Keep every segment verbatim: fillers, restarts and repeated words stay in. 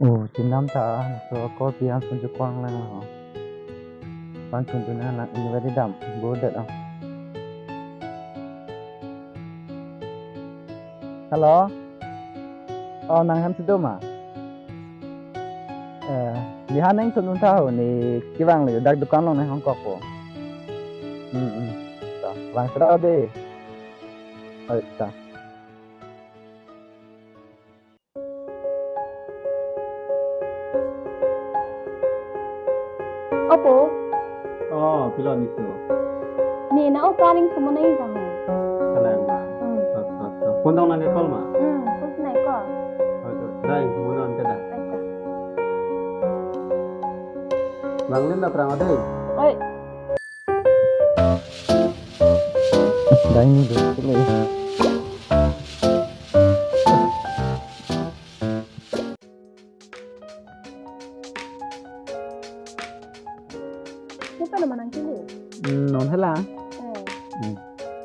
Oh, chinam ta, so ko pian sun ju kong lang ho. Pan sun ju na na in very dam, go that ah. Hello. Oh, nang hem si do ma? Eh, lihan neng tun un tha ho, ne kevang le dak dukan along ne hong kok po. Hmm, hmm. Ta, vang sera de. Oi, ta. Opo. Oh, pilo niso. Ne na opa ning sumo nai jang ho. Kalang ma. Hmm. Tot, tot, tot. Phone dong nang call ma. Hmm, phone nai call. Oh, tot. Dai, phone on ke da. Acha. Bang lin da prang ade. Oi. Dai ni do. Mo pa naman ang kilo? Hmm, non hala. Eh. Hmm.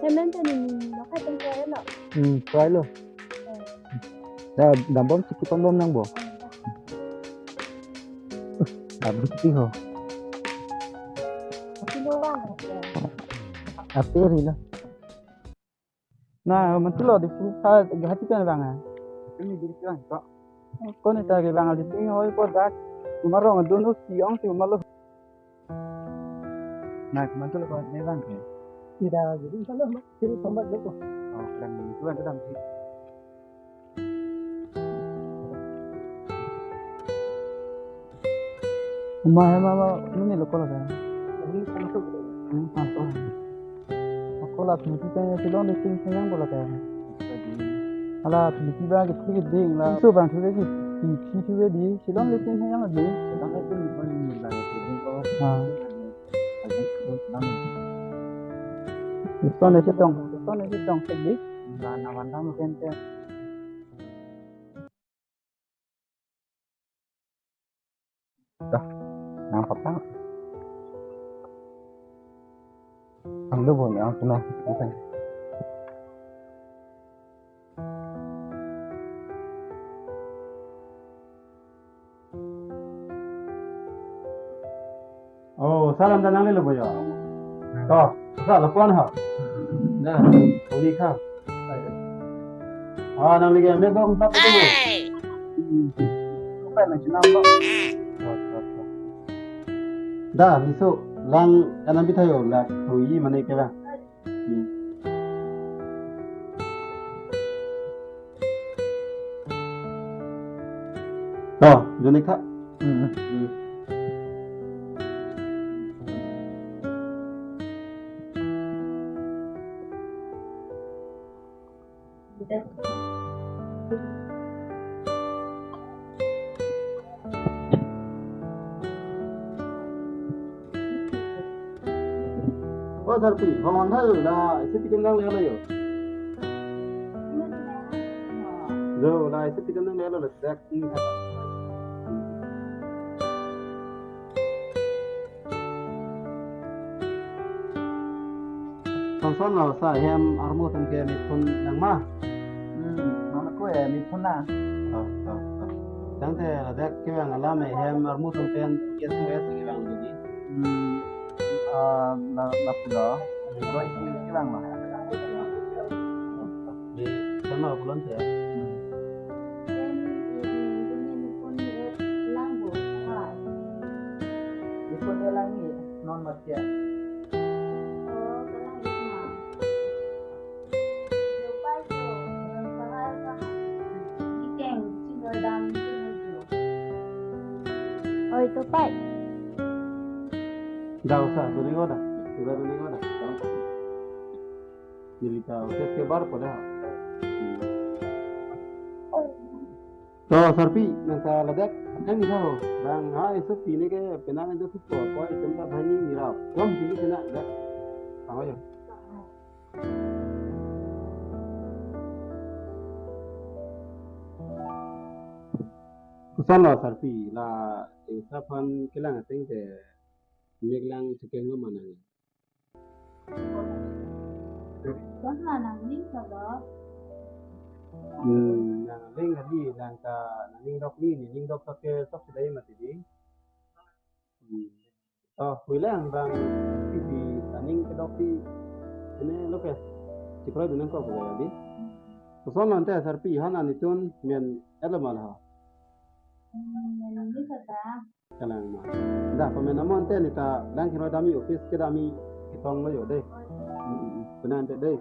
Naman tadi ni, no ka tengko ya lo. Hmm, try lo. Eh. Da, dambom siki pambom nang bo. Eh. Abis ti ho. Kilo bang. Ape ri lo. Na, mantulo di pu sa gahati kan bang ah. Ini diri kan kok. Ko ne ta ke bang di ting hoi ko dak. Kumarong dun u si ong si umalo. Na, mantulo ko ne bang ke. Tidak, jadi kalau mau kiri tombak dulu. Oh, dan itu ada dalam si. Uma, ema, ma, mane lo kola ka? Hmm, ah, oh. Kola pini pen silong de sing senyang kola ka. Hala pini ba ke thik ding la. So bang thu ke ki, ki, ki thu ke di, silong de sing senyang di. Ah. Son de tong, son de tong ke di. Na, na, na, na, na, na. Dah, nang patang. Ang lubon ang tuna. Oh, salam dan nangle lo boyo. To, sa lo pon ha. Na, uli kha. Ah, nang lagi ambil dong, tak itu. Apa yang nang senang lo? Da, niso lang kanan bitayo la, hui mane ke bang. Hmm. To, jonik tha. Hmm. Hmm. Oh, Sarpi, hong on tha yo, la, isi tikim dang lelo yo. Yo, la, isi tikim dang lelo, la, dak, hmm. Son son lo sa hem armu atum ke mithun nang ma? Hmm, mama ko eh mithun na. Oh, oh, oh. Tangte ladak kevang alam eh hem armu atum pen yes yes kevang duni. Hmm, ah, la, lapulo. Roi kevang lo. Di sana pulang ya. Hmm. Mithun ke lang ni non mat ya. Oh, kalang isma. Yo pai to, non pahar pa. Iteng, chino dam, chino jo. Oi, to pai. Daw sa, duni ko da. Sudah duni ko da. Neli ta office ke bar pada. To, Sarpi, nang ta ladak, nang ni ho. Bang, ha, iso pine ke, penang itu tuh, koi, tempat bani nirap. Wah, sini kena, dak. Apa ya? Koson lo, Sarpi, la, isa phan kelang ateng te, mek lang chekeng lo manang. Koson lo nangning solo. Hmm, nang Ring kali lang ta, nangning dok ni, nangning dok ta ke sok si dai mati di. Hmm. Oh, hui lang bang, pi di, nangning kedok di. Ini lo ke, si prai dunang kok ya di. Koson ante sarpi han anitun men elo ma la ho. Hmm, ini saja. Kalang ma. Da, pamenamon te neta lang kino dami office kedam ketong lo yo dei. Mm, mm, mm. Benar ante dei.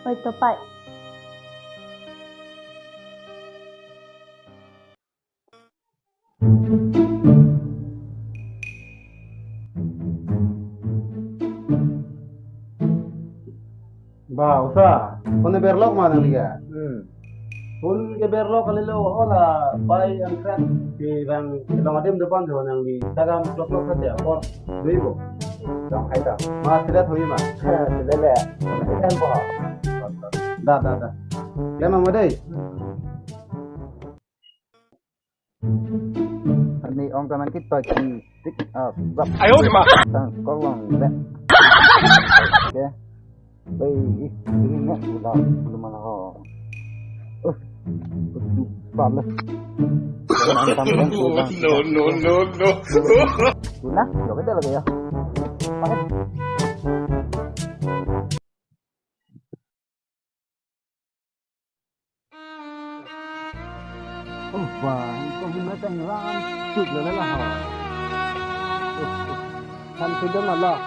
Oi, Topai. Ba, usa, phone berlok ma nangli ke? Hmm. Phone ke berlok kali lo, hola, pai angkat, ke bang, ke bang adim depan jo nangli, tagam lok lok saja, apor, dui bo. Dong hai ta. Ma, sila thui ma. Sila le. Kan po. Da, da, da. Klem ma dei. Ani ong kanang kita ki tik up. Ayo, ma. Tang kolong le. Oke. Baik, ini nggak udah belum malah ho. Uh, lupa lah. No, no, no, no. Guna, lo kita lagi ya. Pakai. Oh, ba, kok hina tang ram, suk lele lah, ha. Oh, oh. Kan sudah malah.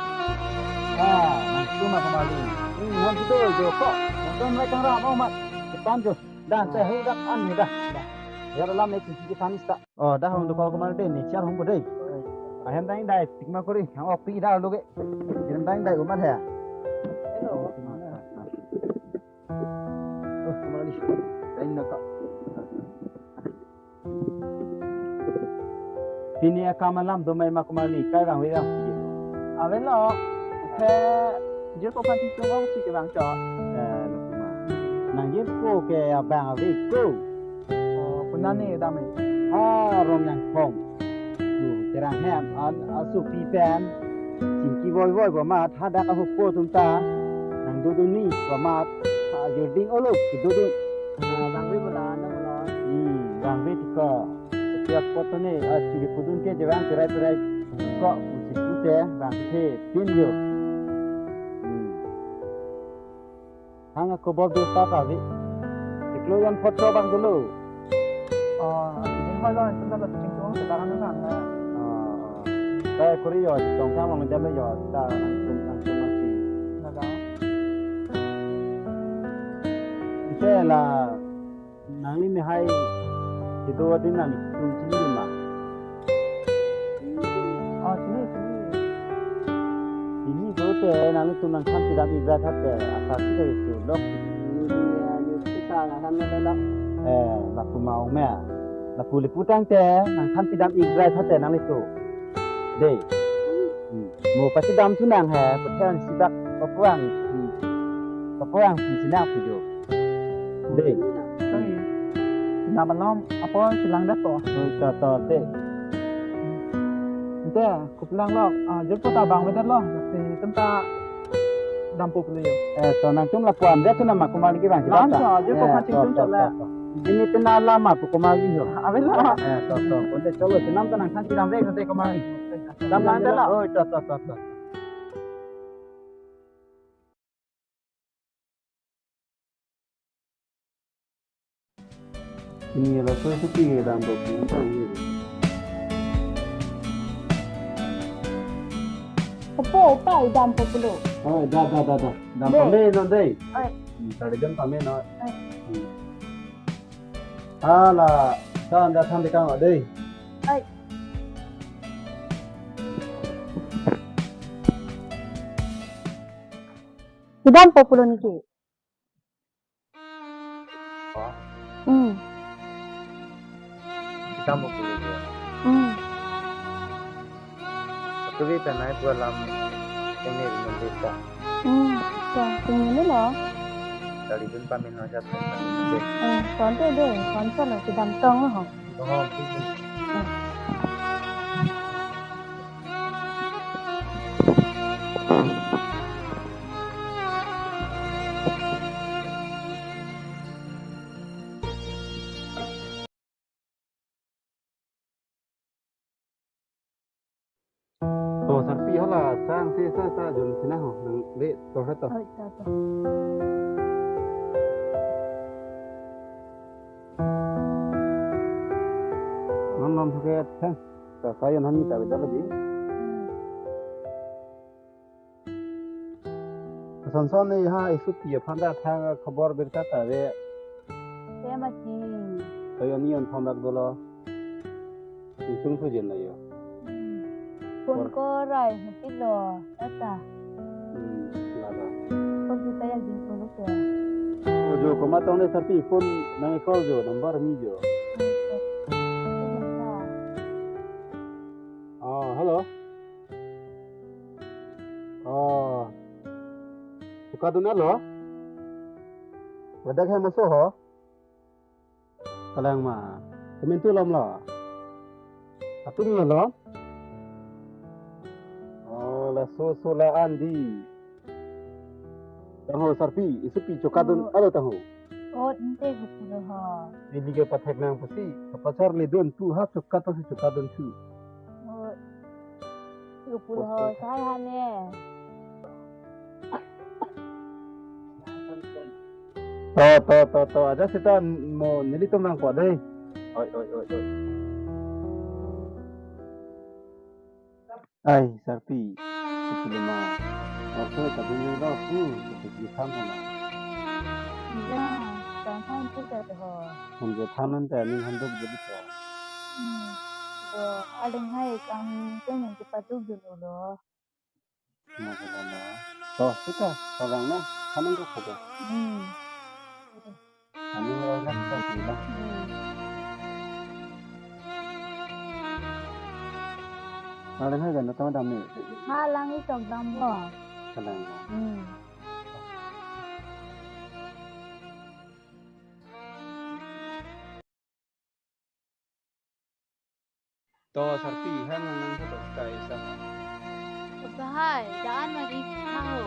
Ah, nang cuma kembali. Hmm, nang sudah jo kok. Nang mereka ram, oh, mat. Depan jo. Dan saya hendak an ni dah. Dah. Ya, dalam ni kita ni sta. Oh, dah hong dokok kemar dei, ni char hong ko dei. Ahem dang dai, tik ma kori, hang ok pi dah lo ke. Ahem dang dai umar ya. Hello. Oh, kemar ni. Dai na ka. Pini akam alam do mai ma kemar ni, kai bang we bang. Avelo. Ke jir ko phan tik tung ong si ke bang cho. Eh, lo kemar. Nang jir ko ke abang ave ko. Oh, kuna ni dam e. Ah, Rong Yang Phong. Tu, terang hem, an, asu pi pen. Chingki voi voi bo mat, hadak ahupo tum ta. Nang dudu ni, bo mat. Ha, jording olok, ki dudu. Ah, bang ri bola, nang bola. Hmm, bang ri tika. Tiap foto ni, ah, chiri pudun ke jawang terai terai. Kok, musik pute, bang te, pin yo. Hmm. Hang ako bob do ta ta vi. Iklo yan phot cho bang dulu. Oh, asing hoi lo, asing lo, asing tu, sekarang tu kan. Oh, oh. Kaya kuri yo, tong kang mang jam yo, ta nang tum, nang tum mati. Naga. Ise la, nangli mehai, itu adin nang tum chini ma. Oh, chini, chini. Chini ko te nangtum nangthan pidam ik rai thate, asa kita itu lok. Ini dia, ini kita nangthan lelak. Eh, lapu ma ong me. Lapu le putang te, nangthan pidam ik rai thate nanglitum. Dei. Hmm. Mo pasi dam thu nang he, puthe an sibak papuang. Hmm. Papuang si sinak pujo. Dei. Sorry. Sina malom, apo silang dat to. Oh, to, to, te. Ante, kuplang lo, ah, jor po ta bang vedet lo, si temta dampo puli yo. Eh, to nangtum lapuan det tu nama kumar lagi bang. Lam kita to, ta. Jor po Eh, kan to, tingtum to, to, la. To. Ini tena lama pu kumar lagi yo. Avelo. Eh, to, to. Ante cholo, senam ta nangthan pidam ve, ante kumar. Lam lang det lo. Oh, to, to, to, to. Ini laso supi ke dam bo pun tang ni. Opo, opa, idampo pulo. Oi, da, da, da, da. Dam Dei. Pame non dei. Oi. Hmm, charlidun pame non. Oi. Hmm. Hala, sa anda than dekang dei. Oi. Idampo pulo niki. Oh. Hmm. Idampo pulo dia. Hmm. Tapi penai dua lam ini rindu kita. Hmm. Ya, ini lo. Dari jumpa minum aja. Hmm, konte dei, konte lo, idam tong ho. Oh, gitu. Hmm. To, sarpi hala, sang se sa sa jun sina ho, nang le to ha to. Oi, ta to. Non non ke thang. Ka kayon han ta beda lagi. Hmm. Son son ni ha isupi aphan ta thang khobor birta ta ve. Ke mati. Kayon ni on thom rak dolo. Sung sung thu jen na yo. Hmm. Phone Bor- call rai mati lo. Tata. Hmm, lala. Phone kita ya jin phone ke. Oh, jo, komat tong le sarpi phone nang call jo, number mi jo. Hmm, oke. Sebentar. Oh, hello. Oh. Chokadun alo? Ladak hem aso ho? Kalang ma. Kementu lom lo. Atum lo lo. Oh, laso so la-an dei. Tangho sarpi, isupi chokadun Oh. alo tangho. Oh, ante ko pulo ho. Neli ke pathek nang pusi, kapacharlidun thu ha chokat pusi chokadun thu. Oh, ko pulo ho, Oke. Sai hane. To, to, to, to, aja seta mo nelitum nangkok dei. Oi, oi, oi, oi. Ai, sarpi. Ipilema. Oke, tapi ni lo pu, tapi di tham na. Ya, tang tham tu ta ho. Hum je tham nan ta ni han duk jadi to. Hmm. To, adeng hai kam tu men ke patuk dulu lo. Na, na, na. To, seta, tolong na, kanan ko ko. Hmm. Kami orang kan kita bilang. Hmm. Malam hari kan datang dam ni. Halang isok dam bo. Kalang. Hmm. To sarpi, hang nang nang satu kai sa. Bahai, daan magi kau.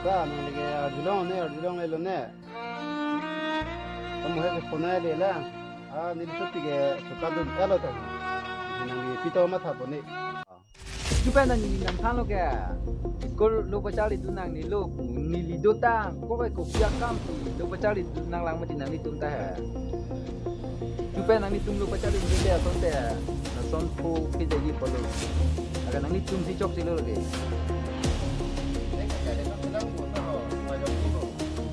Sa, nang lagi arjulong ne, arjulong elo ne. Kamu hai ke phone le la. Ah, neli supi ke chokadun alo to. Neli pito matha pon ni. Chupe nang neli nangthanlo ke. School lo pacharlidun nangne lo, neli dotang. Ko ke kopi akam si lo pacharlidun nanglang mati nanglitum ta he. Chupe nanglitum lo pacharlidun te asonte. Lason pho ke jagi polo. Agar nanglitum si chok si lo lagi.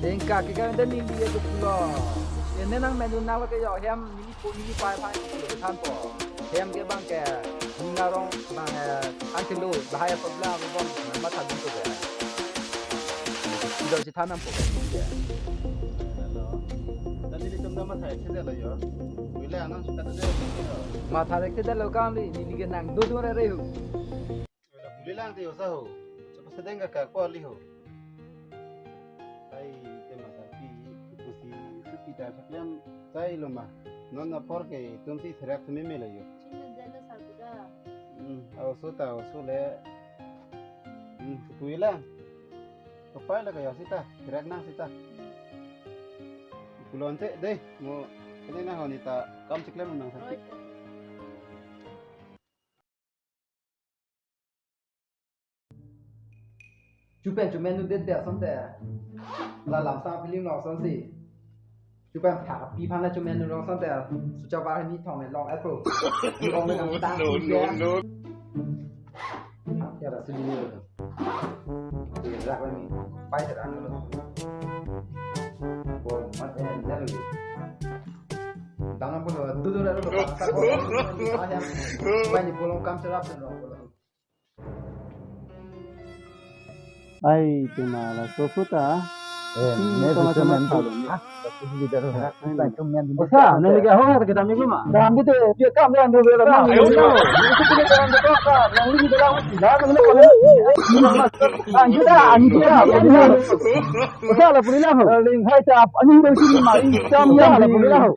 Tengka ke kan neli ye duk lo. Ene nang menu nang lo ke yo hem neli ko neli pai pai thanpo. Hem ke bang ke, ningarong bang, eh, angkelo, bahaya pabla, bang, matha dun to ke. Ido si thanam po ke. Hello. Tadi di tumda matha ek sida lo yo. Wila anang suka tadi. Matha ek sida lo kam li, neli ke nang do do re re hu. Wila buli lang ti usaho. Coba sedeng ka ka ko ali ho. Ai, tema sarpi, pusi supi ta saklem, sai lo ma. Non apor ke, itum si therak semi me lo yo. Sini dana sarpi da. Hmm, aoso ta, aoso le. Hmm, supi la. Kapai la kaya sita, therak nang sita. Kulon te dei, mo, kene na ho ni ta, kam chiklem nang sarpi. Oi. Chupe chume nu det det asonte. La lamsang film lo asonsi. Chupa tha pi phan la chumen rong san te. Sucha bar ni thong ne long apple. Ni long ne kam ta. No, no, no. Ya da sini ni. Ni rak ni. Pai da ni. Bol mat eh ni rak ni. Dang apa lo? Tu tu rak lo. Pai ni bolong kam serap dan rong bolong. Ai, tema la so so ta. Eh, Hmm, ne tama susu tama nanti. Kalau ni. Ah, tapi di dalam Nah, hati ini. Kita cuma yang di Osa, dalam nanti dia. Kita minggu mah. Dalam gitu, dia kam dalam dua belas. Nah, ayo, ayo. Itu kita dalam dua belas. Yang ini dalam, dalam ini kalau. Anjuta, anjuta. Osa la pulila ho. Ling hai ta, ani dong sini mah. Osa la pulila ho.